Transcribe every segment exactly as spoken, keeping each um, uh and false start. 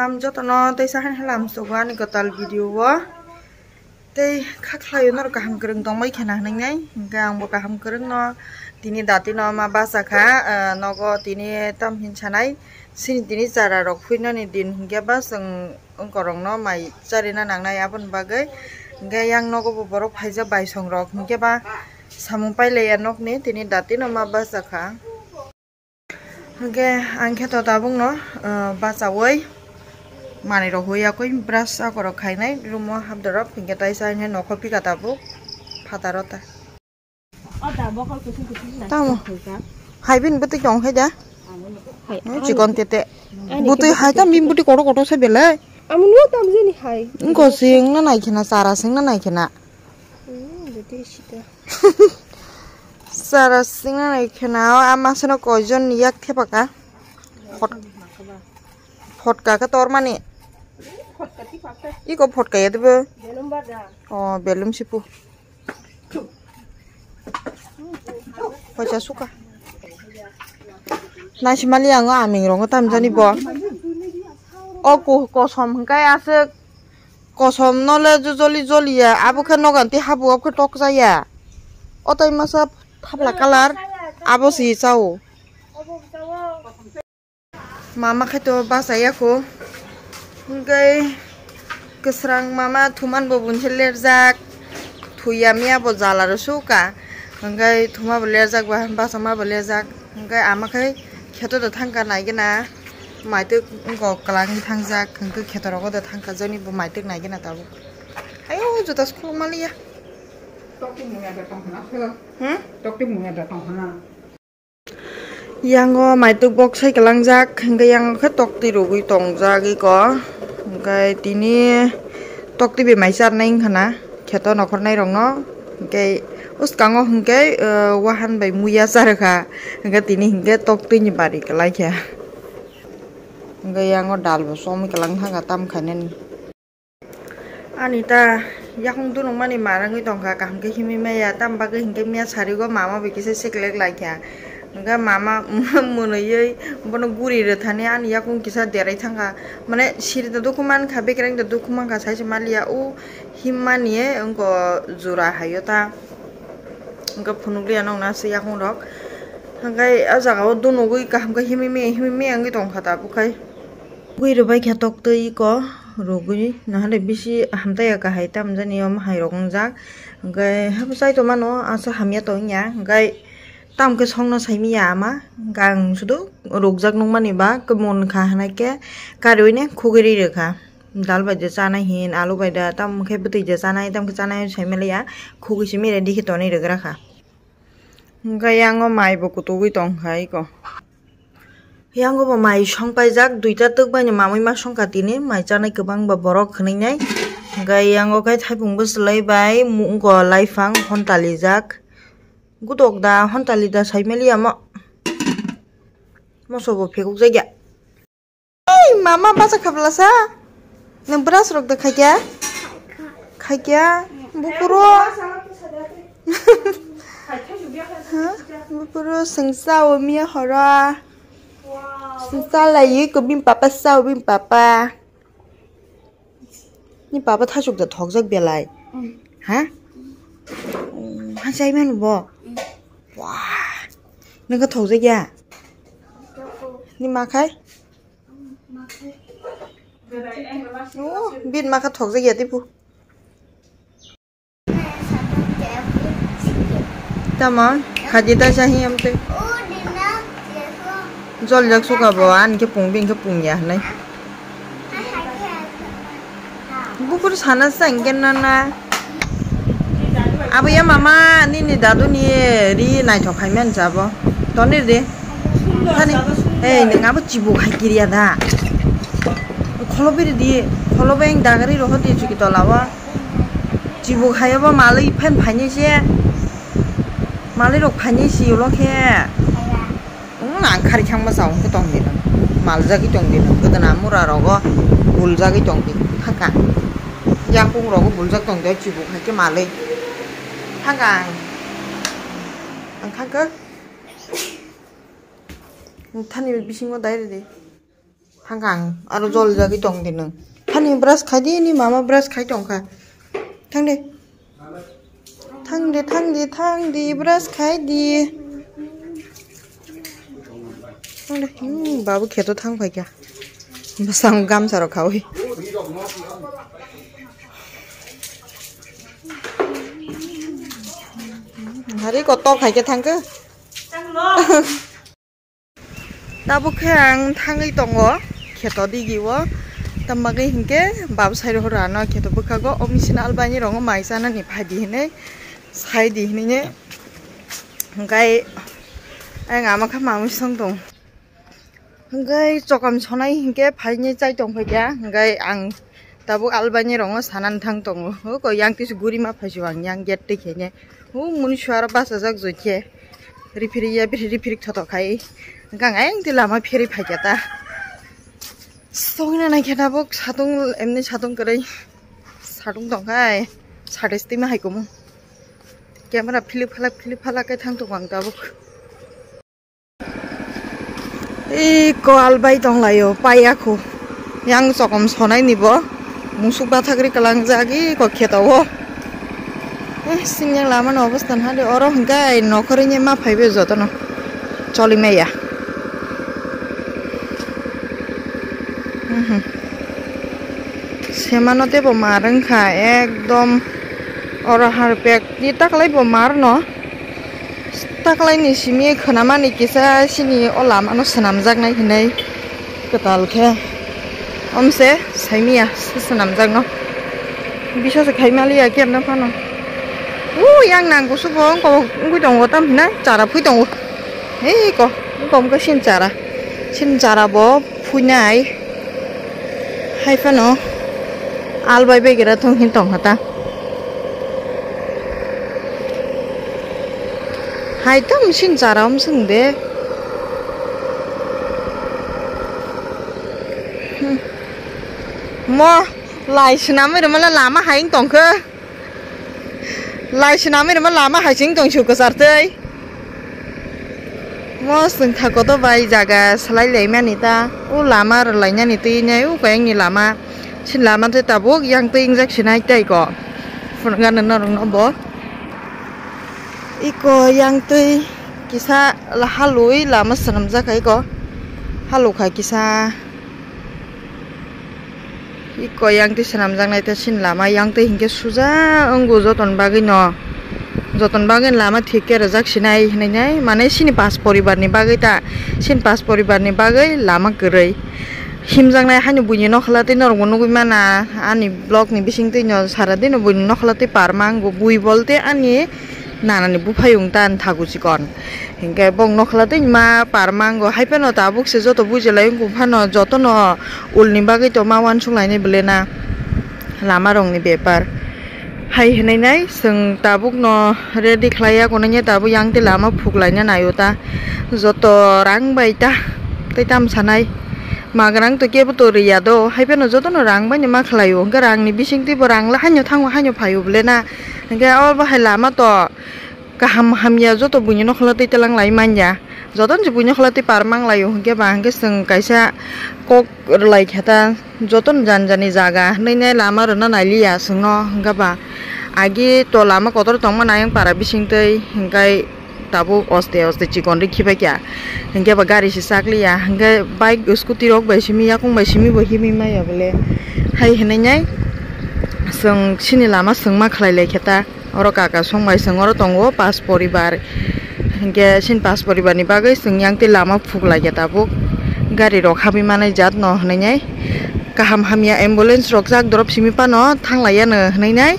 Am jotono teisa han halam sugo ani kwtal video o. Tei kha khlaio norok kaham kwrwng tongbai khena hwnwi nai. Hwnkhe angbo kaham kwrwngno tini datino ma bachakha, ah, nogo tini tam hin sanai. Chini tini chara rok phuinani din hwnkhe ba chwng wngkorokno mai charina nangnai aboni bagwi. Hwnkhe yang nogo bo borok phaijak baisongrok hwnkhe ba samung pailaiya nokni tini datino ma bachakha. Hwnkhe ang khe to tabukno, ah, bachaui manwi rok huya koi brush akorok khainai room o hapdorok hwnkhe taisa hwnkhe nokho pika tabuk phataro ta. Tamo. Hai bini bwtwi tong khai da. Hai, eh, chikon tete. Bwtwi hai tam bini bwtwi kotor kotor se belai. Amo nuo tam jani hai. Wngkho singna nai khena, chara singna nai khena. Hmm, bwtwi sita. Chara singna nai khena, o ama seno koijon ni yak thepaka. Phot-, photka khe tormani. Iko photka ya debo. Oh, belum sipu. Poisa suka. Naisimali ang o aming rongo tamjani bo. O ko-, kosom hwnkhe aswk kosom no le joli joli ya. Abo khe nogan tei habu o khe tok jaya. O tai masa thapla colour abo si chao. Mama khe to bachaya kho. Hwnkhe kwsrang mama thuman bo bunse lerjak. Thuya miya bo jala rw suka. Hwnkhe thuma bo lerjak ba bachama bo lerjak. Hwnkhe ama khe kheto do thangka naigena. Maitwk wngkok kwlangwi thangjak. Hwnkhe kheto rogo do thangka joni bo maitwk naigena tabuk. Ayo juta sukhlok maliya. Hmm? Yango maitwk bok sai kwlangjak, hwnkhe yango khe toktwi rwgwi tongjak iko. Hwnkhe tini toktwi bai mai charnai wngkha na kheto nokhornai rokno. Hwnkhe uskango hwnkhe, eh, wahan bai muya charwkha. Hwnkhe tini hwnkhe toktwini bari kwlaikha. Hwnkhe yango dal bo chomwi kwlang thangkha tam khainani. Ani ta yakung dunukmani ma rwngwi tongkha, kaham khe himwi maya, tamo bagwi hinkhe miya sarigo mama bai kisa siklek laikha. Hwnkhe mama mwnwiwi bono guri rwthani ani yakung kisa derai thangkha. Mane siri da dukhu mankha, bekereng da dukhu mankha, saisa maliya o himmani wngkha jora haio ta. Hwnkhe phunukliya nokna se yakungrok. Hwnkhe o jagao dunugwi kaham khe himwi maya, himwi maya wngwi tongkha tabuk khai. Gui rwbai khe toktwi iko rwgwi nahale bisi hamtaiya kahai tamjani omo hai rok wngjak. Hwnkhe habuchai tongmano aswk hamya tongya hwnkhe tamokhe songno saimanya ama hwnkhe ang sudu rwkjak nukmani ba kwmon kha hwnai khe kariwino khugwi ri rwkha. Dal bai de chanai hin alu bai da tamokhe bwtwi de chanai tamokhe chanai saimaliya khugwi simi ready khe tonwi rwgrakha. Hwnkhe yango mai bo kutugwi tongkha iko. Yango bo mai song paijak, duita twk bai ni mamui ma song kha tini, mai chanai kwbang ba borok khwnwi nai. Hwnkhe yango khe thaipung bwswlai bai mu-, wngkha laifang hontalijak. Gutok da hontali da saimaliya mo. Moso bo phekuk jakya. Ei, mama bachakha blasa? Nwng brush rok da khaikya? Khaikya? Bupuro? Ha? Bupuro sengsa o miya hora. Sengsa lai ko bini papa sa o bini papa. Ni papa thasuk da thokjak belai. Ha? Ha chai manu bo? Wah. Nang ka thokjak ya? Ni ma khai? Oh, bin ma kha thokjak ya tipu. Tamo, khaji ta sahi amte. Jol jak suka bo, an ke pung bin ke pung ya nai. Bukur sana sa engke nana. Abo ya mama, nini dadu ni ri naithok hai man jabo. Toni de. Thani, eh, nang abo chibu hai kiriya da. Kholo biri di, kholo beng dagari roho di chuki tola wa. Chibu hai abo malai phan phaini se. Malai rok phaini si ulo khe. Wng, ang khari khangma sa wng khe tong di nang. Maljagwi tong di nang. Gwdana mura rogo buljagwi tong di. Thangka. Yakung rogo buljak tong di, chibuk hai khe malwi. Thangka ang. Ang thangka. Thani bisingo dai rw di. Thang kha ang, aro jol jagwi tong di nwng. Hani brush khai di, ni mama brush khai tong kha. Thang de. Thang de, thang de, thang de, brush khai di. Thang de. Hmm, babu kheto thang phai kha. Bwsang gamsa rok khawi. Hari kotor khai khe thang khe. Tabuk khe ang thangwi tongo kheto digi o, tamo bagwi hinkhe bab sai rohor ano kheto bwkhago o machine albaini rongo mai chanani phai di hinwi sai di hinwi hinkhe ang ama khe mamwi song tong hinkhe chokam sonai hinkhe phaini chai tong phaikha hinkhe ang Tabuk albaini rongo sanani thang tongo. Huko yang tisi guri ma phaisio ang yang gate twi khaine. Hu muni suaro bachajak joi khe. Riphirik ya, riphirik thothok khai. Hwnkhe ang ayang twi lama phirwi phaikha ta. Songwina naikhe tabuk satung, emni satung kwrwi. Satung tongkhai. Sates twi ma hai kumu. Camera philip phalak, philip phalak khe thang tongo ang tabuk. Iko albai tonglaio, paiya khu. Yang chokom sonai ni bo. Musuk bathagri kalangjak iko kheto o. Eh, singjak lama ni obostha naha de oro hwnkhe ai nokhorwi ni ma phaibe jotono. Choli maya. Mhm. Semano tebo mar wngkha ekdom oro harpek ni taklai bo mar no. Taklaini simi khwnamani kisa sini o lamano swnamjaknai hinwi kwtal khe omse saimiya swnamjakno bisase khaimaliya kemno phano. O yang nang kusugo wngwi tongo tam hinai chara phui tongo. Hei ko wngkha sini chara sini chara bo phuinai. Hai phano albai begira thung hin tong hata. Hai tong sin chara um sung de. Mo lai swnamwi rwmala lama hai wng tongkha. Lai swnamwi rwma lama hai sing tong su kwchar twi. Mo chwng tha koto bai jaga swlai lai mani ta. O lama rwlai nani twi nai o kayang ni lama. Sin lama twi tabuk yang twi ingjak sinai tai ko. Phunukgana norok no bo. Iko yang twi kisa halui lama swnamjak hai ko. Halukha kisa. Iko yang twi swnamjaknai tei sini lama yang twi hinkhe suja wngo jotoni bagwi no, jotoni bagwi lama thik khe rwjak sinai hinwi nai, mane sini pas poribar ni bagwi ta, sini pas poribar ni bagwi lama kwrwi himjaknai. Haino buini nokhola twi norok bo nugwi mana, ani vlog ni bising twi no sara dino buini nokhola twi par ma wngo, bui bolte ani nana ni buphayung ta ani thagu chikon. Hinkhe bong nokhola tei ma par mango hai phano tabuk se joto buji lai wngkha phano jotono ulni bagwi to ma uansuk lainai bwle na lama rokni bepar. Hai hinwi nai chwng tabuk no ready khlai ya, konwi ya tabuk yang tei lama phuk laina naio ta joto rang bai ta tei tam sanai magrang to kebo to rwya do hai phano jotono rang bai ni ma khlaio, hinkhe rang ni bising twi bo rang la haino thango haino phaio bwle na, hinkhe abo hai lama to. Kaham hamya joto buini nokhola twi telang lai manya. Jotono se buini nokhola twi par mang laio hinkhe ba hinkhe chwng kaisa kok rwlai khe ta jotono jani jani jaga hinwi nai lama rwna nai liya chwngno hinkhe ba agi to lama kotor tongmani ayang para bising twi hinkhe tabuk oste oste chikon rikhi bai kha hinkhe ba gari se chak liya hinkhe bike scooty rok bai simi yakung bai simi bo himwi maya bole hai hinwi nai chwng sini lama chwngma khlai lai khe ta. Oro kaka song bai chwng oro tongo pas poribar. Hinkhe sini pas poribar ni bagwi chwng yang tei lama phuk lai ya tabuk. Gari rok habwi manai jat no hinwi nai. Kaham hamya ambulance rok jak dorop simi phano thang lai ya no hinwi nai.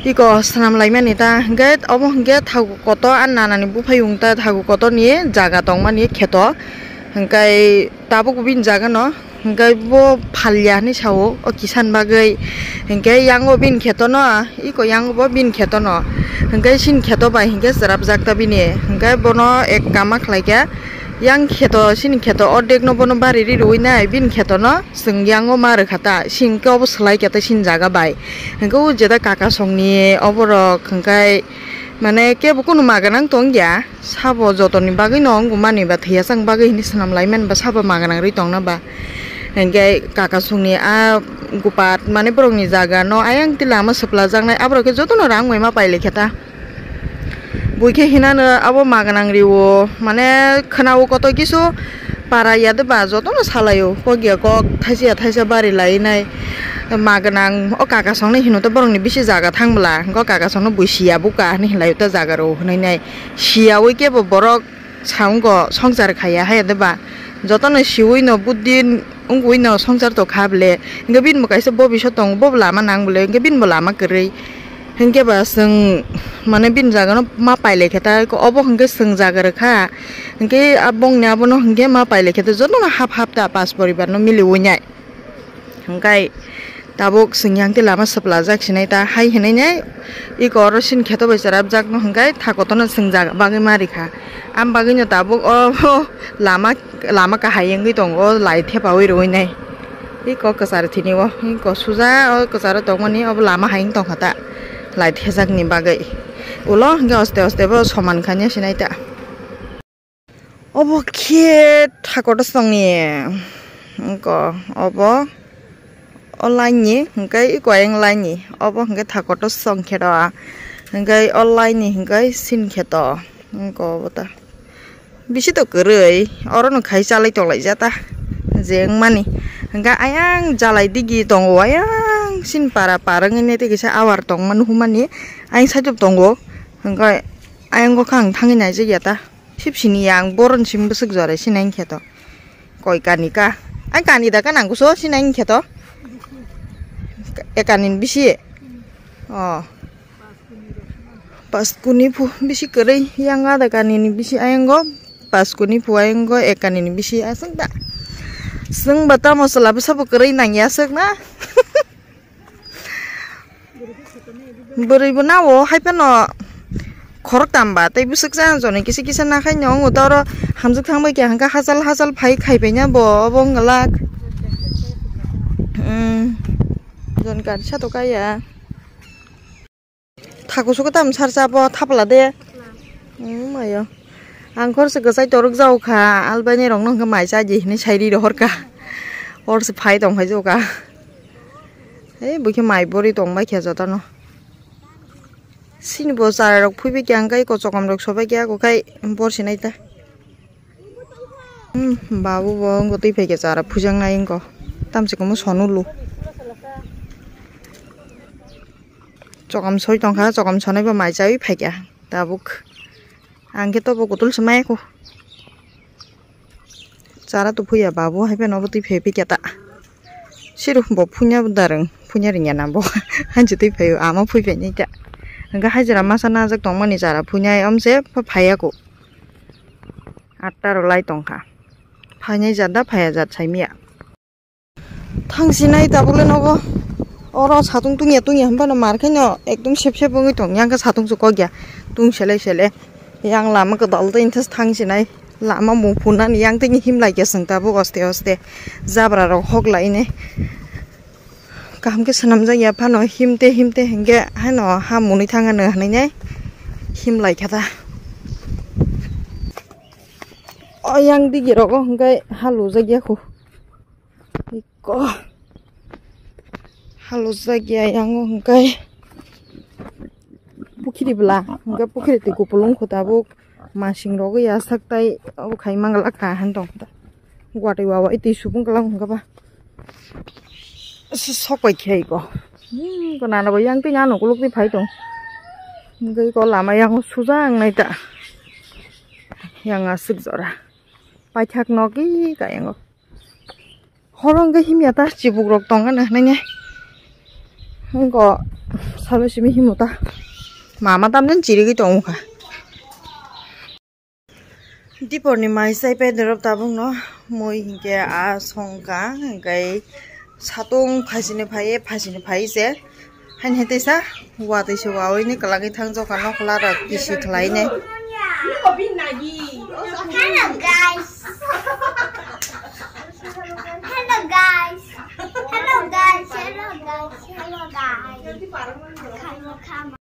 Iko swnam lai mani ta hinkhe obo hinkhe thagu kotor a nana ni buphayung ta thagu kotor ni jaga tong mani kheto. Hinkhe tabuk bini jaga no. Hingke bo phalya hinui sao, o kisan bagwi. Hingke yango bini kheto no, iko yango bo bini kheto no. Hingke sini kheto bai hingke chwrapjak ta bini. Hingke bono ek kama khlai khe, yang kheto, sini kheto ordek no bono bari ri rwui nai, bini kheto no chwng yango ma rwkha ta, sini hingke obo swlai khe ta sini jaga bai. Hingke o jeta kaka songni oborok hingke Mane kebo kunu maganang tong ya, sabo jotoni bagwi no wngmani ba thwiya chang bagwi hinwi swnam lai man ba sabo maganang rwi tongna ba. Hingke kakasongni a gupat mane borokni jaga no ayang tila ma swplajaknai aborok khe jotono rang bai ma pailai khe ta. Buikhe hinano abo maganang riwo, mane khwnao koto kisu para ya de ba jotono salaio, kok ya kok, thaisa ya thaisa bari lainai. Maganang o kakasongno hino to borokni bisi jaga thang bwla, hwnkhe o kakasongno bui siya buka hinwi hinlaio ta jaga rw hwnwi nai. Siyaui kebo borok sa wngkho songchar khaiya haiya de ba, jotono siui no buddhi wngwi no songchar to kha bwle, hwnkhe bini bo kaisa bobisot tongo, bo bo lama nang bwle, hwnkhe bini bo lama kwrwi. Hinkhe ba chwng mane bini jaga no ma pailai khe ta, obo hinkhe chwng jaga rwkha, hinkhe a bongni abono hinkhe ma pailai khe ta jotono hap hap ta pas poribar no miliui nai. Hinkhe tabuk chwng yang tei lama swplajak sinai ta hai hinui nai iko oro sin kheto bai charapjak no hinkhe thakoto no chwng jaga bagwi ma rikha. Am bagwi no tabuk o lama, lama kahai wngwi tongo, o lai thepaui rwui nai. Iko kwchar thini o, iko suja o kwcharo tongmani obo lama hai wng tongkha ta, lai thejakni bagwi. Ulo hwnkhe oste oste bo soman khaina sinai ta. Obo khe thakoto songni, wngko obo o line ni, hwnkhe iko ayang line ni, obo hwnkhe thakoto song khe rw, hwnkhe o line ni hwnkhe sin khe to, wngko obo ta. Bisi to kwrwi, oro no khai chalai tonglaijata, je wngmani. Hwnkhe ayang jalai digi tongo, ayang sin para par wngwi nai tei kisa awar tongma nuhumani, ayang side o tongo. Hwnkhe ayang o khe ang thangwi naijakya ta, sip sini ya ang bohroni simi bwswk jora sinai wngkhe to. Koi kani ka? Ai kani da ka nang kuso sinai wngkhe to. E kani ni bisi? Oh. Paskuni phu bisi kwrwi yang ada kani ni bisi ayango. Paskuni phu ayango ek kani ni bisi aswk da. Swng ba tamo chwla bwsa bo kwrwi nang ya swk na. Bwrwi bo nao hai phano khorok tamba tei bwswk cha joni kisa kisa nakhai no wngo ta oro hamjwk thang bai khe hwnkhe hachal hachal phai khai pai na bo obo wng glak. Umm, jon kar sa to kaya. Thaku suku tam sar cha bo thapla de. Umm, ayo. Ang khoroksa kwchai torok jao kha, albaini rok no hwnkhe mai cha di hinui sai ri rohor kha. Hor se phai tong phai jao kha. Ei, bo khe mai bori tong bai khe jotono. Sini bo chara rok phui bai khe ang kai kochokam rok sobai khe ako kai bor sinai ta. Hmm, babu bo wngkha twi phai khe chara phujaknai wngkha. Tamsi komo sonu lu. Chokam soi tong kha, chokam sonai bo mai chaui phai kha tabuk. Ang khe tobo kutul se mai kho. Chara tu phuya babu hai phano bo twi phai phikya ta. Siru bo phunya darang, phunya ringya na bo. Hanchi twi phai ama phui phai nai ta. Hwnkhe hajira masa najak tongmani chara phunya amse pha phaiya ko. Atta rw lai tong kha. Phainai jat da phaiya jat sai miya. Thang sinai tabuk le nogo. Oro satung tungya tungya hwnba no mar khe no ekdom sep sep wngwi tong yang khe satung se kok ya. Tung sele sele. Yang lama kwdal tei thang sinai. Lama mung phunani yang tei him lai khe chwng tabuk oste oste. Jabra rok hok lai ne. Kaham khe swnamjak ya phano him te him te hinkhe haino ha mwnwi thang ano hwnwi nai him lai kha ta. O yang digi rogo hinkhe ha lujak ya khu. Iko. Halosjak ya yango hwnkhe pukhiri bwla, hwnkhe pukhiri twi kupulung kho tabuk masing rogwi ya sak tai obo khai manglak kha han tong kho ta. Watwi wawi twi subung kwlak hwnkhe ba sok pai khe iko. Hmm, ko nana bo yang twi ano kuluk twi phai tong. Hwnkhe iko lama yango suja wngnai ta. Yang aswk jora. Paithak no ki ka yango. Horo hwnkhe himya ta chibuk rok tong ani hwnwi. Hwnkhe salo simi himo ta. Mama tamjani chirigwi tongkha. Diporni mai chai pai dorop tabukno mui hinkhe a songkha, hinkhe satung phaisini phaiye, phaisini phaiye se. Haini hai teisa watwi se wawi ni kwlangwi thang jokha nokla rok kisi khlai nai. Hello guys. Hello guys. Hello guys. Hello guys. Hello guys.